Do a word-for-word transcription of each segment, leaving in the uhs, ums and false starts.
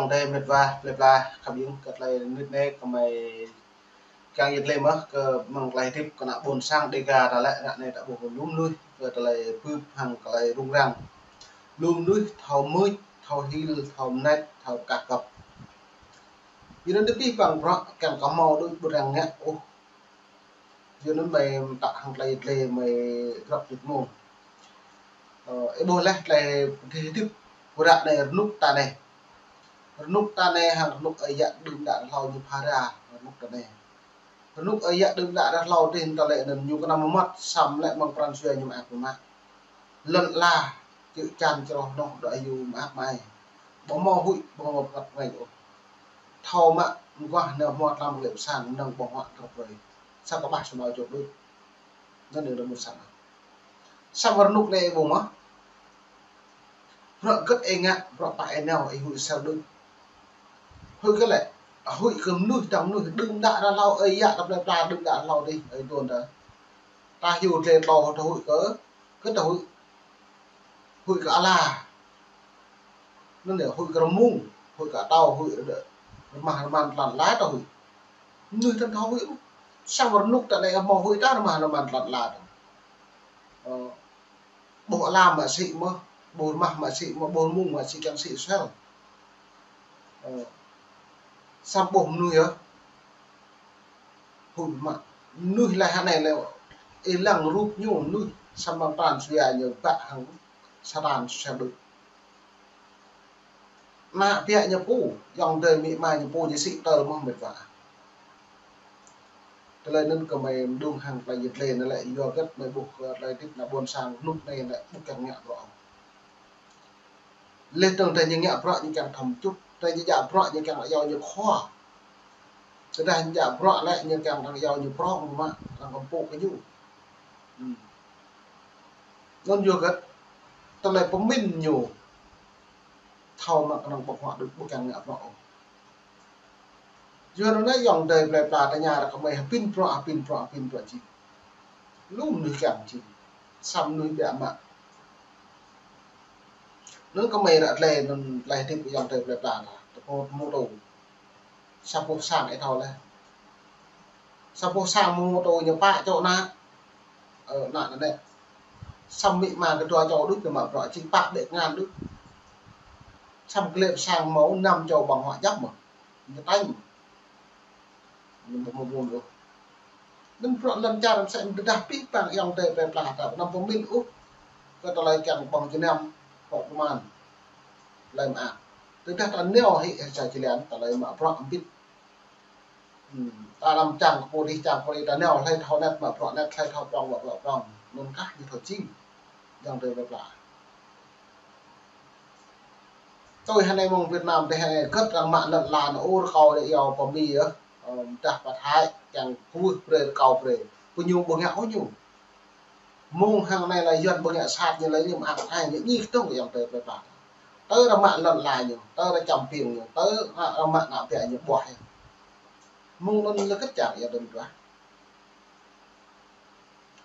Ayŏng adơi met wa, plơi pla khăp ƀing, kơ tơlơi mơnit anai kơmơi kiăng yơh tơlơi mơ̆, kơ mơ̆ng tơlơi hơdip kơ ană ƀôn sang Dêga ta lĕ, ră anai ta ƀuh lu mơnuih, kơ tơlơi bưp hăng tơlơi rŭng răng. Lu mơnuih thâo mưč, thâo hil, thâo mơneč, thâo kah gŏp. Yua anŭn tơpih păng bruă kiăng kơ hmâo đôč ƀu răng ngă ôh. Yua anŭn mơi mơtă hăng tơlơi yơh tơlơi mơi grăp jŭt mông. Ơ, ih ƀuh laih tơlơi pơdih hơdip, pơră anai rơnŭk ta anai. Rơnŭk ta anai hăng rơnŭk ơi yă đưm đă rơhlâo ñu phara, rơnŭk ta anai. Rơnŭk ơi yă đưm đă rơhlâo tih ta lĕ anŭn ñu kơnăm mơmŏt, samơ̆ lĕ mơ̆ng pran jua ñu mơak mơmă. Lŏn ala, čư̆ čan čroh noh đôč yua mơak mơai. Ƀu hmâo huĭ, ƀu hmâo pơngăt pơngač ôh. Thâo mă mơguah nao hmua tlam kơ lĕ pơsang, năng ƀơ̆ng huă kơ prơi. Sa kơ ƀah samơ̆ čŏk đôč. Anŭn yơh rơmut sa. Samơ̆ rơnŭk anai ih ƀuh mơ̆. Bruă hơgĕt ih ngă, bruă pă ih nao, ih huĭ sel đôč. Huĭ kơ lĕ, huĭ kơ mơnuih, tơdang mơnuih đưm đă rơhlâo, ơi yă ta plơi pla đưm đă rơhlâo tih, ơi tuan ta. Ta hyu tlê tlâo ta huĭ kơ, kơ ta huĭ. Huĭ kơ ala. Anŭn yơh, huĭ kơ rơmung, huĭ kơ atâo, huĭ kơ rơmah rơman tơlăn ala ta huĭ. Mơnuih ta thâo huĭ ôh. Samơ̆ rơnŭk ta anai hmâo huĭ ta rơmah rơman tơlăn ala ta. Ơ, ƀuh ala mă sĭ mơ̆, ƀuh rơmah mă sĭ mơ̆, ƀuh rơmung mă sĭ kiăng sĭ sel. Ơ, samơ̆ ƀuh mơnuih yơh. Huĭ mă, mơnuih laih hơnai lĕ, ih lăng rup ñu mơnuih, samơ̆ pran jua ñu ƀă hăng Satan sel đôč. Ană ƀă ñu pô, ayŏng adơi amĭ ama ñu pô ñu sĭ tơl mơ̆ met wa. Tơlơi anŭn kơmơi mơđung hăng tơlơi yơh tơlơi anŭn lĕ, yua hơgĕt mơi ƀuh kơ tơlơi hơdip ană ƀôn sang rơnŭk anai lĕ, ƀu kiăng ngă bruă. Laih dơ̆ng tơdah ñu ngă bruă ñu kiăng thâo mơčut, tơdah ñu djă bruă ñu kiăng lăng iâu ñu khua. Tơdah ñu djă bruă lĕ ñu kiăng lăng iâu ñu prŏng mă, lăng kơmpuk kơ ñu. Hmm. Anŭn yua hơgĕt, tơlơi pơmĭn ñu thâo mă kơnơ̆ng ƀơ̆ng huă đôč ƀu kiăng ngă bruă ôh. Yua anŭn anai ayŏng adơi plơi pla tơña ră kơmơi hơbĭn bruă, hơbĭn bruă, hơbĭn bruă jing. Lu mơnuih kiăng jing. Samơ̆ mơnuih biă mă. Anŭn kơmơi ră tơlơi anŭn tơlơi hơdip ayŏng adơi plơi pla ta. Tơpă mơtô. Sa boh sang ih thâo laih. Sa boh sang mơtô ñu pă čô ană. Ơ, ană anai. Samơ̆ amĭ ama kơ dua čô đôč ñu mă bruă jing pă ƀĕ tơngan đôč. Samơ̆ kơ lĕ sang hmâo năm čô ƀơ̆ng huă djŏp mơ̆. Ñu tañ. Ñu ƀu hmâo ƀun ôh. Anŭn bruă lŏn čar mơsĕ tơdah pih pang ayŏng adơi plơi pla ta, anăm pơmĭn ôh kơ tơlơi kiăng ƀơ̆ng jơnam, pŏk pơman. Tơlơi mơak. Tơdah ta nao hĭ hĭ sa jơlan, tơlơi mă bruă hơbĭt. Hmm, ta anăm čang kơ pô rih, čang pô rih, ta nao hlơi thâo anet mă bruă anet, hlơi thâo prŏng mă bruă prŏng. Anŭn kah ñu thâo jing. Ayŏng adơi plơi pla. Tui hơnai mơ̆ng Việt Nam tih hơnai hơgĕt arăng mă lŏn ala anŭn ur kâo đe iâu pơ Mi yơh. Ơ, dah pơ Thái kiăng kwưh brơi rơkâo brơi. Pơ ñu ƀu ngă ôh ñu. Mơ̆ng hăng anai lĕ Yuan ƀu ngă sat ñu lĕ ñu mă ai ñu ñih tơ̆ng ayŏng adơi plơi pla. Tơdah mă lŏn ala ñu, tơdah čăm piêng ñu, tơdah mă ană ƀă ñu ƀuah ñu. Mơ̆ng anŭn lĕ hơgĕt čang ayŏng adơi plơi pla.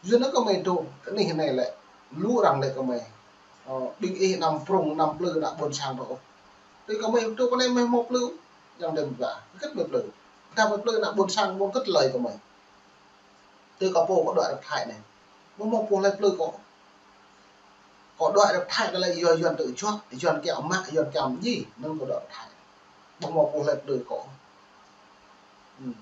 Yua anŭn kơmơi dŏ, kơ anih anai lĕ, lu arăng lĕ kơmơi. Ơ, ƀing ih anăm prŏng, anăm plư ană ƀôn sang dŏ. Tui kơmơi dŏ kơ anai mơi hmâo plư, ayŏng adơi mơ̆n ƀă, hơgĕt mơi plư. Tơdah mơi plư ană ƀôn sang, ƀôn hơgĕt tơlơi kơmơi. Tui kơ pô kơ đuaĭ rơ̆k Thái anai. Mơ̆ hmâo pô hlơi plư kơ. Kơ đuaĭ rơ̆k Thái anai lĕ yua Yuan tŭ juă, Yuan kiăng mă, Yuan kiăng mơñi, anŭn kơ đuaĭ rơ̆k Thái. Ƀu hmâo pô hlơi plư kơ. Hmm.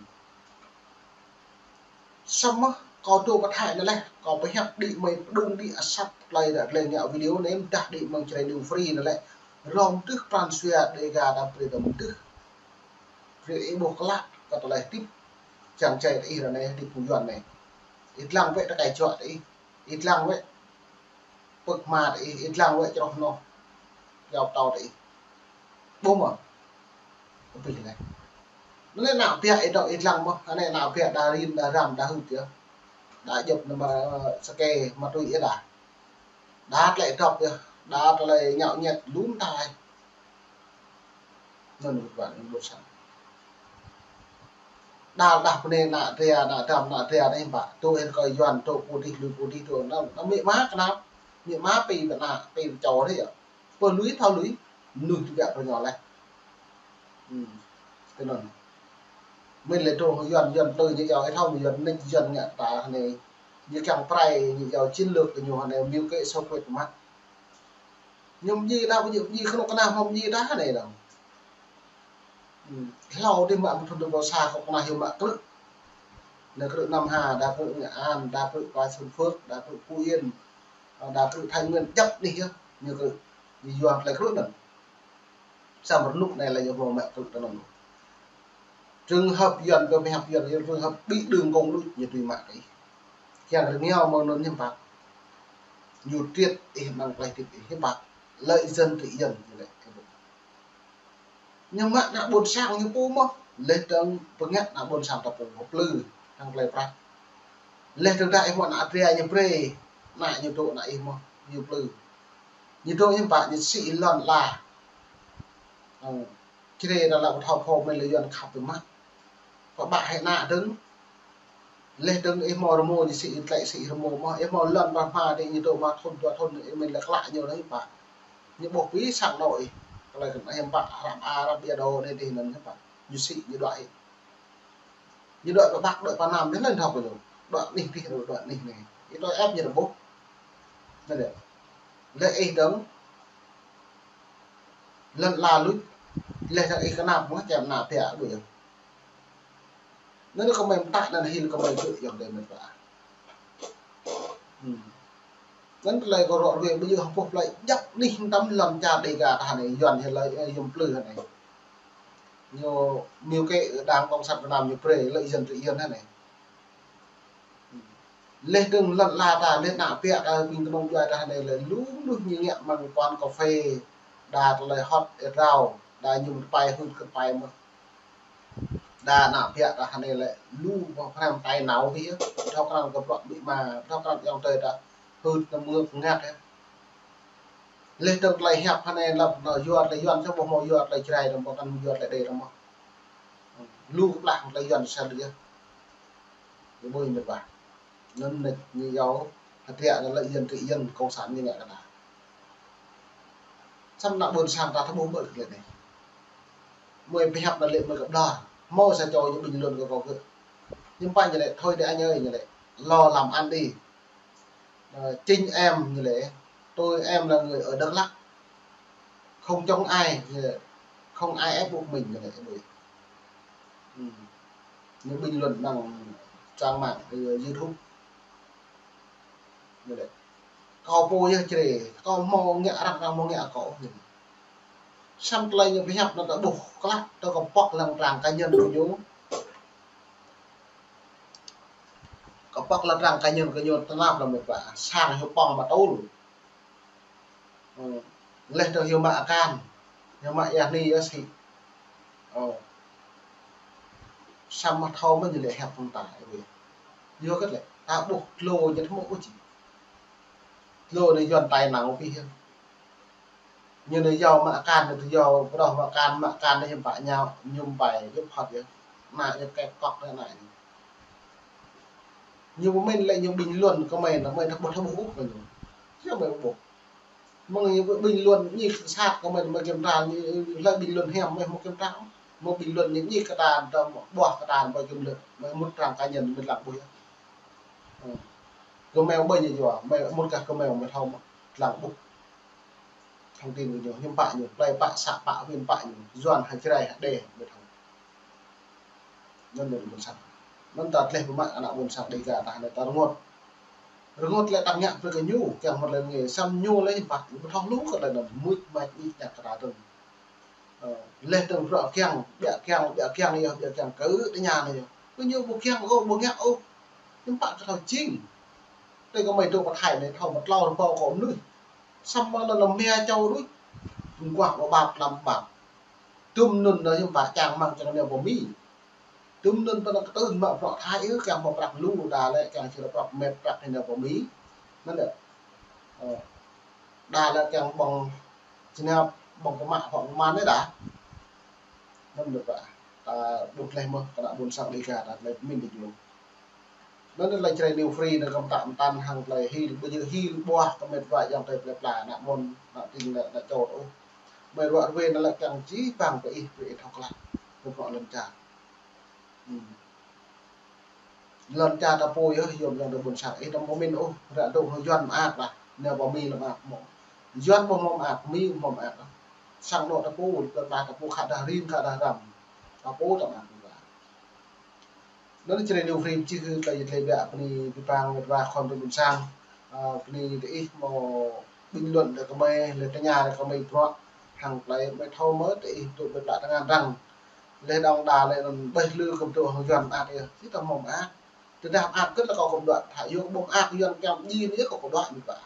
Samơ̆ kâo dŏ pơ Thái anai lĕ, kâo pơhiăp đĭ mơi pơđŭng đĭ asăp tơlơi ră tơlơi ngă video anai, mơdah đĭ mơ̆ng Jrai News Free anai lĕ, rŏng tưh pran jua Dêga ta brơi ta mơdưh. Brơi ih ƀuh klă kơ tơlơi hơdip. Čang čai ta ih ră anai, hơdip phung Yuan anai. Ih lăng wơ̆t tơkai juă ta ih. Ih lăng wơ̆t pơk hma ta ih, ih lăng wơ̆t čroh noh. Yua pơtâo ta ih. Ƀuh mơ̆? Abih laih. Anai ană ƀă ih dŏ ih lăng mơ̆, anai ană ƀă đa rin, đa ram, đa hưt yơh. Đa djŏp anŭn mă, ơ, sake, ma túy yơh đa. Đa tơlơi dŏp yơh, đa tơlơi ñao ñĕt lŏm tai. Anŭn wơ̆t anŭn ƀôn sang. Đa đah pơnê ană dra, ană dram, ană dra anai ƀă. Dŏ hĭ rơkơi Yuan, dŏ pô dih, lui pô dih, dŏ anŭn, anŭn amĭ ama kơnap. Amĭ ama pi pơ ană, pi pơ čô dih yơh. Pơ lui thâo lui, mơnuih tơbiă pơ ñu laih. Ư, tui anŭn. Mĭn lĕ tơlơi Yuan, Yuan plư ñu iâu, ih thâo Yuan nik, Yuan ngă ta anai. Ñu kiăng prai, ñu iâu chiến lược kơ ñu anai, mưu kế xấu quyệt mă. Ñu mơñi ta, ñu mơñi kơnuk kơna, ñu mơñi ta anai dong. Ư, hlâo dih mă ƀu thun tơ pô sa kơnuk kơna hiư̆m mă krư̆. Anai krư̆ Nam Hà, đa krư̆ Nghệ An, đa krư̆ Quảng Sơn Phước, đa krư̆ Phú Yên, đa krư̆ Thái Nguyên, djăp anih yơh, ñu krư̆, ñu yua tơlơi krư̆ anŭn. Samơ̆ rơnŭk anai lĕ ñu hmâo mă krư̆ tơ anŭn. Trường hợp Yuan, kơ pơhiăp Yuan, trường hợp bị đường cùng lối, ñu tui mă kơ ih. Kiăng rơngiao mơ̆ng anŭn hiư̆m pă. Ñu triệt ih, mơ̆ng tơlơi triệt ih hiư̆m pă. Lợi dân trị dân, ñu lĕ. Ñu mă ană ƀôn sang ñu pô mơ̆n, laih dơ̆ng pơngăt ană ƀôn sang ta pô, pơplư hăng tơlơi prăk. Laih dơ̆ng dah ih mơ̆n ană adra ñu brơi, ană ñu dŏ ană ih mơ̆n, ñu plư. Ñu dŏ hiư̆m pă, ñu sĭ lŏn ala. Ơ, čơđai ta lăp thâo phô mơ̆n lĕ Yuan khăp tơmă. Pơƀă hĭ ană dơ̆ng. Laih dơ̆ng ih hmâo rơmô ñu sĭ, tlĕ sĭ rơmô mơ̆n. Ih hmâo lŏn pơhma dih ñu dŏ mă thun dua thun, ih mĭn lĕ klă ñu anai pă. Ñu ƀuh pĭ sang anŏ ih. Tơlơi kơ anai hiư̆m pă, hrăp a, hrăp ia đô anai dih anŭn hiư̆m pă. Ñu sĭ, ñu đuaĭ. Ñu đuaĭ pơ Bắc, đuaĭ pơ Nam, ñu lĕ thâo kơ ñu. Đuaĭ anih dih, đuaĭ anih anai. Ih tui ĕp ñu rơbuh. Anai dih. Laih ih dơ̆ng. Lŏn ala luč. Laih dơ̆ng ih kơnap mơ̆n, čem ană biă đuaĭ. Anŭn kơ mơi mơtă anŭn hil kơ mơi gơ̆ yơh dêh mĕt wa. Ư. Anŭn tơlơi kơ rŏ ruai ƀu djơ̆ hơpŭh plơi djăp anih tơm lŏn čar Đêga ta anai Yuan hĭ lơi, ơ, Yuan plư anai. Ñu mưu kế Đảng Cộng sản Việt Nam ñu brơi lợi dân trị dân anai. Ư. Laih dơ̆ng lŏn ala ta, laih ană biă ta, ƀing kơnung djuai ta anai lĕ lu mơnuih ñu ngă mơ̆ng quán cà phê, đa tơlơi hot ê rao, đa ñu mơ̆n tơpai hưt kơ tơpai mơ̆n. Đa ană biă ta anai lĕ lu mơ̆n pơhrăm tai nao hĭ, thâo krăn kơ bruă amĭ ama, thâo krăn ayŏng adơi ta hưt kơ mơ̆ng ngă hĭ. Laih dơ̆ng tơlơi hiăp anai lăp anŏ yua tơlơi Yuan, čang ƀu hmâo yua tơlơi Jrai dơ̆ng, ƀu kăn yua tơlơi Êđê dơ̆ng mơ̆n. Lu kơplah tơlơi Yuan sa lĕ yơh. Ñu ƀuh mĕt wa. Anŭn anai ñu iâu hơdră anai lĕ Yuan kơ Yuan cộng sản ñu ngă kơ ta. Samơ̆ ană ƀôn sang ta thâo ƀuh ƀơi kơ tơlơi anai. Mơi pơhiăp anai lĕ mơi kơ ƀlŏr. Hmâo sa čô ñu bình luận kơ kâo gơ̆. Hiư̆m pă ñu lĕ, thôi đi anh ơi, ñu lĕ. Lo làm ăn đi. Ờ, chính em, ñu lĕ. Tôi, em là người ở Đắk Lắk. Không chống ai, ñu lĕ. Không ai ép buộc mình, ñu lĕ. Ư. Ñu bình luận bằng trang mạng, ơ, YouTube. Ñu lĕ. Kâo pô yơh Jrai, kâo hmâo ngă arăng, arăng hmâo ngă kâo. Samơ̆ tơlơi ñu pơhiăp anŭn ta ƀuh klă, ta kơpŏk lăng trang cá nhân kơ ñu. Kơpŏk lăng trang cá nhân kơ ñu tơnap lăm mĕt wa, sang hyu pŏng ƀă tŭl. Ơ, laih dơ̆ng hyu mă akan, hyu mă ia ni ia si. Ơ. Samơ̆ thâo mơ̆n ñu lĕ hiăp hăng ta, ơ. Yua kơ lĕ, ta ƀuh tlô ñu thâo mơ̆ ôh či. Tlô anai Yuan tai nao pĭ hiư̆m. Ñu anai iâu mă akan, ñu tui iâu pơđoh mă akan, mă akan anai hiư̆m pă ñu, ñu pai, yua phŏt yơh. Anai ñu kĕ kŏk anai anai. Ñu pơmĭn lĕ ñu bình luận kơ mơi, anŭn mơi thâo ƀuh, thâo ƀuh ôh kơ ñu. Yua mơi ƀuh. Mơ̆ng ñu bình luận ñu sat kơ mơi, mơi kiểm tra, ñu lĕ bình luận hiam, mơi hmâo kiểm tra. Mơi bình luận ñu ñu kơ ta, ta ƀuh kơ ta, mơi kiểm lĕ, mơi mŭt trang cá nhân, mơi lăng ƀuh yơh. Ơ. Gmail ƀơi ñu yua, mơi mŭt kah Gmail mơi thâo mơ̆n, lăng ƀuh. Thông tin kơ ñu, hiư̆m pă ñu, plơi pă, să pă, huyện pă ñu, Yuan hă Jrai hă Êđê, mơi thâo. Anŭn ană ƀôn sang. Anŭn ta tơleh pơmă ană ƀôn sang Đêga ta anai ta rơngot. Rơngot lĕ ta ngă brơi kơ ñu, kiăng hmâo tơlơi ngă, samơ̆ ñu lĕ hiư̆m pă, ñu ƀu thâo lu kơ tơlơi anŭn, mŭt mač ñik ñak kơ ta dơ̆ng. Ơ, laih dơ̆ng bruă kiăng, ƀiă kiăng, ƀiă kiăng yơh, ƀiă kiăng kơ tơña anai yơh. Kơ ñu ƀu kiăng ôh, ƀu ngă ôh. Hiư̆m pă kơ thâo jing. Tơdah kơ mơi dŏ pơ Thái anai thâo mă tlâo rơbâo kơ mơnuih. Samơ̆ lŏn anai mia čô đôč. Ƀing kuah ƀă ƀap lăm ƀap. Tơm anŭn anai hiư̆m pă čang mơ̆ng čang anai pơ Mi. Tơm anŭn pơ anai kơtưn mă prăk Thái ư, kiăng mă prăk lu đa lĕ, kiăng či lĕ prăk mĕt prăk anai pơ Mi. Anŭn lĕ. Ơ. Đa lĕ kiăng ƀơ̆ng Geneva, ƀơ̆ng kơ mă hŏng mơ̆n anai đa. Anŭn lĕ pă. Ta ƀuh tơleh mơ̆, kơ ană ƀôn sang Đêga, ta tơleh pơmĭn tơjuh. Anŭn lĕ tơlơi Jrai New Free anai kơ mơtă mơtăn hăng tơlơi hil, ƀu djơ̆ hil ƀuah kơ mĕt wa ayŏng adơi plơi pla, ană ƀôn, ană tring, ană čô ôh. Mơi ruă ruai anŭn lĕ kiăng či pang pơ ih, pơ ih thâo klă. Pơ bruă lŏn čar. Hmm. Lŏn čar ta pô yơh, yom yong tơ ƀôn sang. Ih tơ mơ̆ min ôh, ră dŏ hơ Yuan mơak lah. Nao pơ Mi lăm ak mơ̆. Yuan ƀu mơak, Mi ƀu mơak. Sang anŏ ta pô, ta pô khă dah rin, khă dah răm. Ta pô ta mơak. Anŭn čơrê ñu free čih kơ yơh lĕ biă bơni ƀing pang mĕt wa khŏm tơ ƀôn sang. Ơ, bơni tơ ih mơ̆ bình luận tơ kơmơi, lĕ tơña tơ kơmơi bruă. Hăng tơlơi mơi thâo mơ̆ tơ ih tŭ ƀơi plă tơngan răng. Lĕ đong đa lĕ anŭn ƀơi lư kơm tŭ hăng Yuan mơak yơh. Či ta mơ̆ mơak. Tơdah mơak kơt lĕ kâo kơm đuaĭ. Tha yơh ƀu mơak Yuan kiăng djai anai yơh kâo kơm đuaĭ mĕt wa.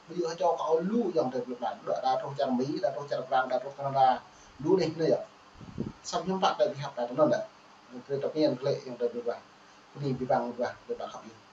Ƀu djơ̆ hơčâo kâo lu yong tơ ƀơi plă. Đuaĭ đa truh čar Mi, đa truh čar Prang, đa truh Canada. Lu anai anai yơh. Samơ̆ hiư̆m pă tơlơi pơhiăp ta tơ anŭn lĕ. Tơlơi tơpă anŭn klĕ yong tơ ƀơi plă. Bơni ƀing pang mĕt wa, ƀơi plă khăp yơh.